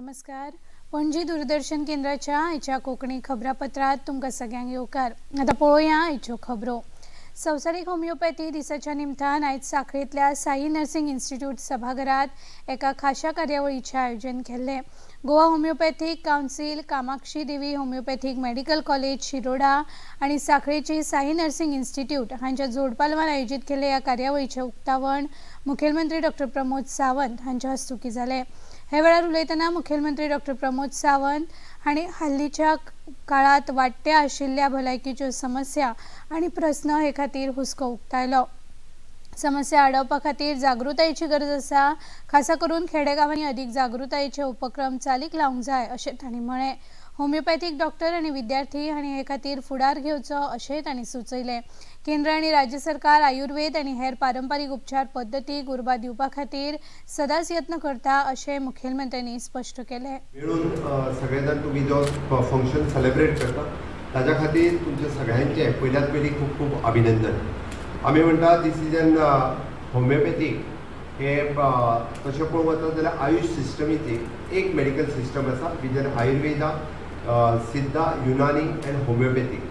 नमस्कार. पणजी दूरदर्शन केंद्राच्या आयच्या कोंकणी खबरापत्रांत तुमकां सगळ्यांक येवकार. आतां पळोवया आयच्यो खबरो. संवसारीक होमिओपॅथी दिसाच्या निमतान आयज साखळेंतल्या साई नर्सिंग इन्स्टिट्यूट सभाघरात एका खाशा कार्यावळीचें आयोजन केल्लें. Goa homeopathic council, Kamakshi Devi homeopathic medical college Shiroda आनी साखळेची साई नर्सिंग इन्स्टिट्यूट हांच्या जोडपालवान आयोजीत केल्ल्या ह्या कार्यावळीचें उक्तावण मुखेलमंत्री डॉक्टर प्रमोद सावंत हांच्या हस्तुकीं जालें. हे वेळार उलयतना मुखेलमंत्री डॉक्टर प्रमोद सावंत हांणी हालींच्या काळांत वाडट्या आशिल्ल्या भलायकीच्यो समस्या आनी प्रस्न हे खातीर हुस्को उक्तायलो. समस्या आडावपा खातीर जागृतायेची गरज आसा, खासा करून खेडेगांवांनी अदीक जागृतायेचे उपक्रम चालीक लावंक जाय अशें तांणी म्हळें. होमिओपॅथीक डॉक्टर आनी विद्यार्थी हांणी हे खातीर फुडार घेवचो अशेंय तांणी सुचयलें. केंद्र आनी राज्य सरकार आयुर्वेद आनी हेर पारंपारीक उपचार पद्दतीक उर्बा दिवपा खातीर सदांच यत्न करता अशें मुखेलमंत्र्यांनी स्पश्ट केलें. मेळून सगळे जाण तुमी जो फंक्शन सेलिब्रेट करता, ताज्या खातीर तुमच्या सगळ्यांचें पयल्यात पयलीं खूब खूब अभिनंदन. आमी म्हणटा, this is an homeopathic हे तशें पळोवंक वता जाल्यार आयुश सिस्टमीची एक मेडिकल सिस्टम आसा, which an Ayurveda, Siddha, Unani and homeopathic.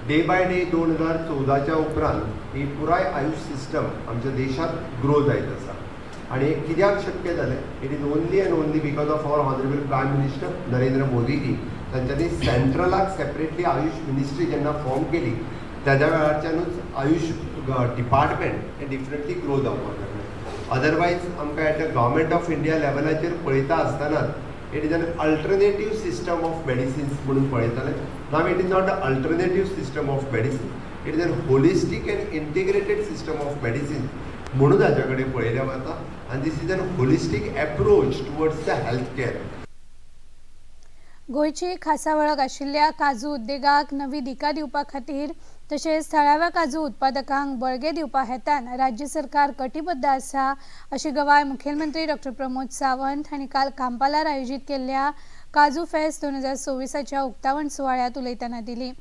Day by day 2014च्या उपरांत ही पुराय आयुश सिस्टम आमच्या देशांत ग्रो जायत आसा आनी हे कित्याक शक्य जालें? It is only and only because of our honourable Prime Minister Narendra Modiji. तांच्यांनी सेंट्रलाक सेपरेटली आयुश मिनिस्ट्री जेन्ना फॉर्म केली, तेज्या वेळारच्यानूच आयुश डिपार्टमेंट हें डिफरंटली ग्रो जावपाक लागलें. अदरवायज आमकां at the Government of India लेवलाचेर पळयता आसतना it is an alternative system of medicines म्हणून पळयताले. Now it is not a alternative system of medicine, it is an holistic and integrated system of medicine म्हणून हाच्या कडेन पळयलें वता आनी this is an holistic approach towards the health care. गोंयची खासा वळख आशिल्ल्या काजू उद्देगाक नवी दिका दिवपा खातीर तशेंच थळाव्या काजू उत्पादकांक बळगें दिवपा हेतान राज्य सरकार कटिबद्ध आसा अशी गवाय मुखेलमंत्री डॉक्टर प्रमोद सावंत हांणी काल कांपालार आयोजीत केल्ल्या काजू फेस्त 2026च्या उक्तावण सुवाळ्यांत उलयतना दिली.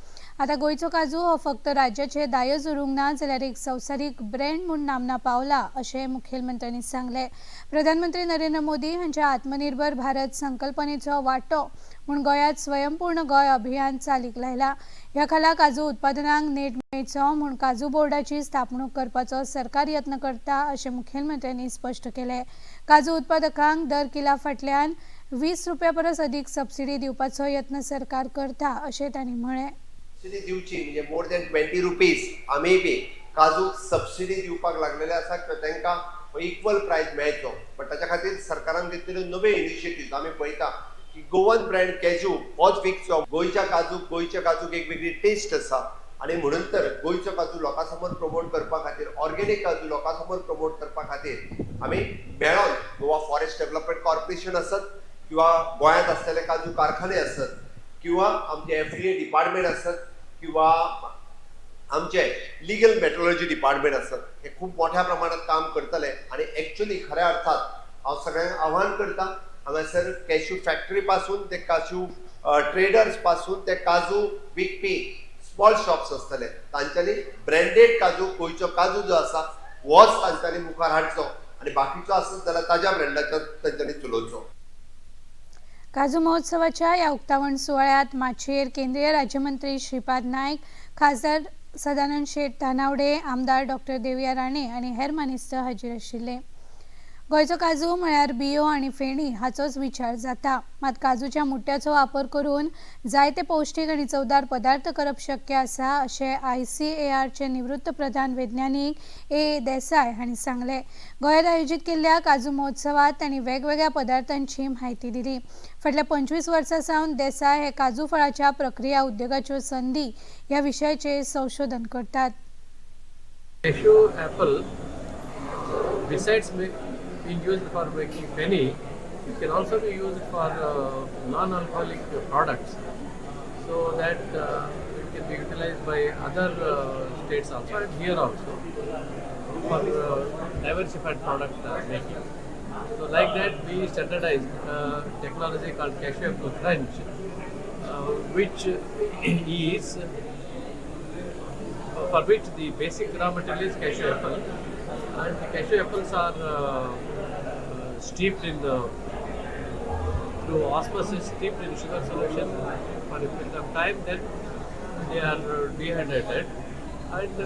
आतां गोंयचो काजू हो फक्त राज्याचे दायज उरूंक ना, जाल्यार एक संवसारीक ब्रँड म्हूण नामना पावला अशें मुखेलमंत्र्यांनी सांगलें. प्रधानमंत्री नरेंद्र मोदी हांच्या आत्मनिर्भर भारत संकल्पनेचो वांटो म्हूण गोंयांत स्वयंपूर्ण गोंय अभियान चालीक लायला. ह्या खाला काजू उत्पादनाक नेट मेळचो म्हूण काजू बोर्डाची स्थापणूक करपाचो सरकार यत्न करता अशें मुखेलमंत्र्यांनी स्पश्ट केलें. काजू उत्पादकांक दर किला फाटल्यान 20 रुपया परस अदीक सबसिडी दिवपाचो यत्न सरकार करता अशें तांणी म्हळें. सबसिडी दिवची म्हणजे मोर दॅन 20 रुपीज आमी बी काजूक सबसिडी दिवपाक लागलेले आसा किंवा तांकां इक्वल प्रायस मेळचो. बट ताच्या खातीर सरकारान घेतलेल्यो नव्यो इनिशिएटिव्ह आमी पळयता की गोवन ब्रँड कॅजू होच विकचो. गोंयच्या काजूक एक वेगळी टेस्ट आसा आनी म्हणून तर गोंयचो काजू लोकां समोर प्रमोट करपा खातीर, ऑर्गेनीक काजू लोकां समोर प्रमोट करपा खातीर आमी मेळोन गोवा फॉरेस्ट डेव्हलपमेंट कॉर्पोरेशन आसत किंवा गोंयांत आसलेले काजू कारखाने आसत किंवा आमचे एफडीए डिपार्टमेंट आसत किंवा आमचे लिगल मेट्रोलॉजी डिपार्टमेंट आसत, हे खूब मोठ्या प्रमाणात काम करतले. आनी एक्च्युअली खऱ्या अर्थात हांव सगळ्यांक आव्हान करता, हांगासर कॅश्यू फॅक्टरी पासून ते काजू ट्रेडर्स पासून ते काजू विकपी स्मॉल शॉप्स आसतले, तांच्यांनी ब्रँडेड काजू, गोंयचो काजू जो आसा होच तांच्यांनी मुखार हाडचो आनी बाकीचो आसत जाल्यार ताज्या ब्रँडाचो तांच्यांनी चलोवचो. काजू महोत्सवाच्या ह्या उक्तावण सुवाळ्यात माचयेर केंद्रीय राज्यमंत्री श्रीपाद नायक, खासदार सदानंद शेट तानावडे, आमदार डॉक्टर देविया राणे आनी हेर मानेस्त हाजीर आशिल्ले. गोंयचो काजू म्हळ्यार बियो आनी फेणी हाचोच विचार जाता. मात काजूच्या मुट्ट्याचो वापर करून जायते पौश्टीक आनी चवदार पदार्थ करप शक्य आसा अशें आयसीएआरचे निवृत्त प्रधान वैज्ञानीक ए देसाय हांणी सांगलें. गोंयांत आयोजीत केल्ल्या काजू महोत्सवात तांणी वेगवेगळ्या पदार्थांची म्हायती दिली. फाटल्या 25 वर्सां सावन देसाय हे काजू फळाच्या प्रक्रिया उद्योगाच्यो संदी ह्या विशयाचेर संशोधन करतात. Cashew apple, besides being used for making feni, it can also be used for non-alcoholic products, so that it can be utilized by other states also and here also for diversified product making. So like that, we standardized technology called cashew apple crunch, which is for which the basic raw material is cashew apple, and the cashew apples are steeped in the through osmosis steeped in sugar solution for a period of time, then they are dehydrated and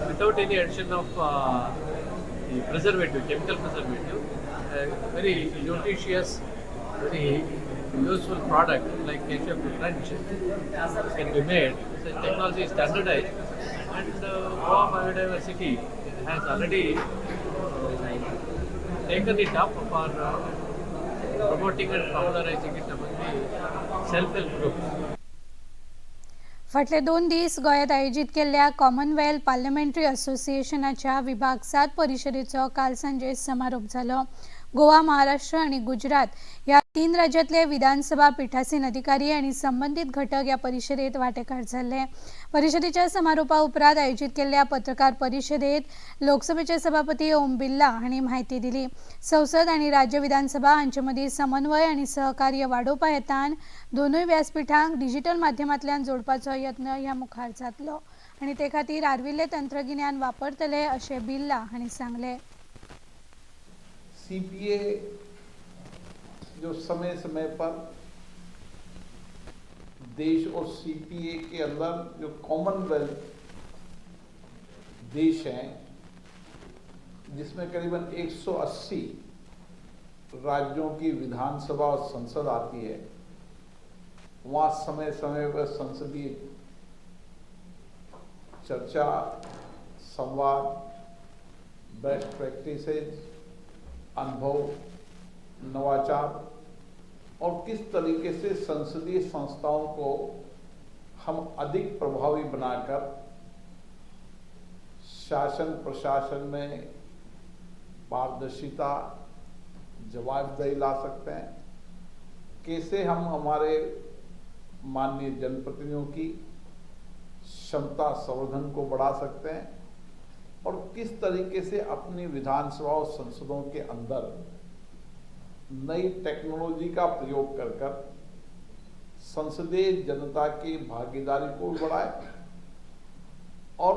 without any addition of the preservative, chemical preservative, a very nutritious, very useful product like cashew apple crunch can be made. So technology is standardized, and Goa Biodiversity has already taken it up for promoting and popularizing it among the self-help groups. फाटले 2 दीस गोंयांत आयोजीत केल्ल्या Commonwealth parliamentary असोसिएशनाच्या विभाग 7 परिशदेचो काल सांजे समारोप जालो. गोवा, महाराष्ट्र आनी गुजरात ह्या 3 राज्यांतले विधानसभा पिठासीन अधिकारी आनी संबंदीत घटक ह्या परिशदेत वांटेकार जाल्ले. परिशदेच्या समारोपा उपरांत आयोजीत केल्ल्या पत्रकार परिशदेत लोकसभेचे सभापती ओम बिर्ला हांणी म्हायती दिली. संसद आनी राज्य विधानसभा हांचे मदीं समन्वय आनी सहकार्य वाडोवपा हेतान दोनूय व्यासपिठांक डिजिटल माध्यमांतल्यान जोडपाचो यत्न ह्या मुखार जातलो आनी ते खातीर आर्विल्लें तंत्रगिन्यान वापरतले अशें बिर्ला हांणी सांगलें. सीपीए जो समय समय पर देश और सीपीए के अंदर जो कॉमनवेल्थ देश हैं, जिसमें करीबन 180 राज्यों की विधानसभा और संसद आती है, वहाँ समय समय पर संसदीय चर्चा, संवाद, बेस्ट प्रैक्टिसेज, अनुभव, नवाचार और किस तरीके से संसदीय संस्थाओं को हम अधिक प्रभावी बनाकर शासन प्रशासन में पारदर्शिता, जवाबदेही ला सकते हैं, कैसे हम हमारे माननीय जनप्रतिनिधियों की क्षमता संवर्धन को बढ़ा सकते हैं और किस तरीके से अपनी विधानसभा और संसदों के अंदर नई टेक्नोलॉजी का प्रयोग कर कर संसदीय जनता की भागीदारी को बढ़ाए और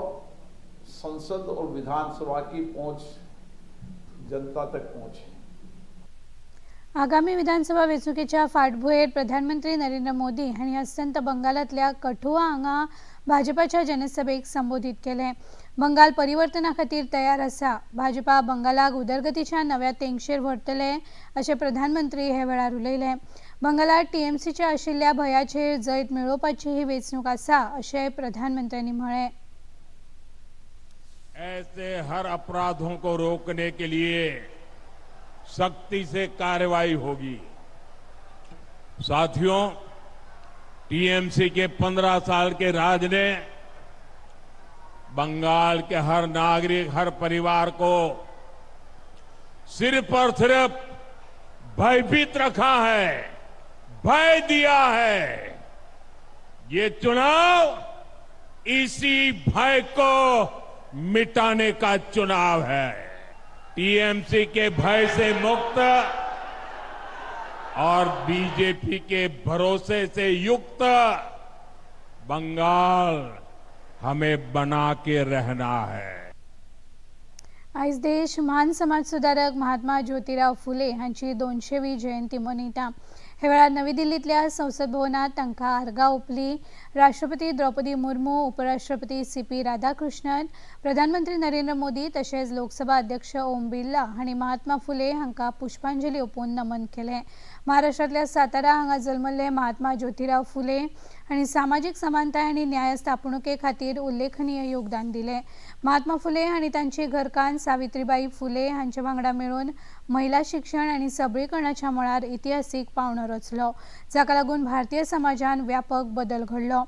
संसद और विधानसभा की पहुंच जनता तक पहुंचे. आगामी विधानसभा वेंचणुकेच्या फाटभुंयेर प्रधानमंत्री नरेंद्र मोदी हांणी अस्तंत बंगालांतल्या कठुआ हांगा भाजपाच्या जनसभेक संबोधीत केलें. बंगाल परिवर्तना खातीर तयार आसा, भाजपा बंगालाक उदरगतीच्या नव्या तेंगशेर व्हरतले अशें प्रधानमंत्री हे वेळार उलयले. बंगालात टीएमसीच्या आशिल्ल्या भंयाचेर जैत मेळोवपाची ही वेंचणूक आसा अशें प्रधानमंत्र्यांनी म्हळें. ऐसे हर अपराधों को रोकने के लिए सख्ती से कार्रवाई होगी. साथियों, टीएमसी के 15 साल के राज ने बंगाल के हर नागरिक, हर परिवार को सिर्फ और सिर्फ भयभीत रखा है, भय दिया है. ये चुनाव इसी भय को मिटाने का चुनाव है. टीएमसी के भय से मुक्त और बीजेपी के भरोसे से युक्त बंगाल हमें बना के रहना है. आयज देश म्हान समाज सुधारक महात्मा ज्योतिराव फुले हांची 200वी जयंती मनयता. हे वेळार नवी दिल्लींतल्या संसद भवनांत तांकां आर्गां ओंपली. राष्ट्रपती द्रौपदी मुर्मू, उपराष्ट्रपती सी पी राधाकृष्णन, प्रधानमंत्री नरेंद्र मोदी तशेंच लोकसभा अध्यक्ष ओम बिर्ला हांणी महात्मा फुले हांकां पुष्पांजली ओंपून नमन केलें. महाराष्ट्रांतल्या सातारा हांगा जल्मल्ले महात्मा ज्योतिराव फुले हांणी सामाजीक समानताय आनी न्याय स्थापणुके खातीर उल्लेखनीय योगदान दिलें. महात्मा फुले हांणी तांची घरकान्न सावित्रीबाई फुले हांचे वांगडा मेळून महिला शिक्षण आनी सबळीकरणाच्या मळार इतिहासीक पावंडो रचलो, जाका लागून भारतीय समाजान व्यापक बदल घडलो.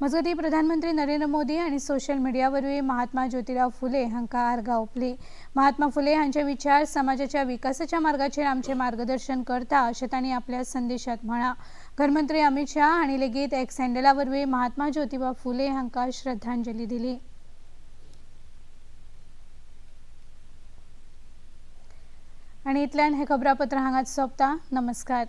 मजगतीं, प्रधानमंत्री नरेंद्र मोदी हांणी सोशल मिडिया वरवीं महात्मा ज्योतिराव फुले हांकां आर्गां ओंपली. महात्मा फुले हांचे विचार समाजाच्या विकासाच्या मार्गाचेर आमचें मार्गदर्शन करता अशें तांणी आपल्या संदेशात म्हळां. घरमंत्री अमित शाह हांणी लेगीत एक्स हँडला वरवीं महात्मा ज्योतिबा फुले हांकां श्रद्धांजली दिली. आनी इतल्यान हें खबरापत्र हांगाच सोंपता. नमस्कार.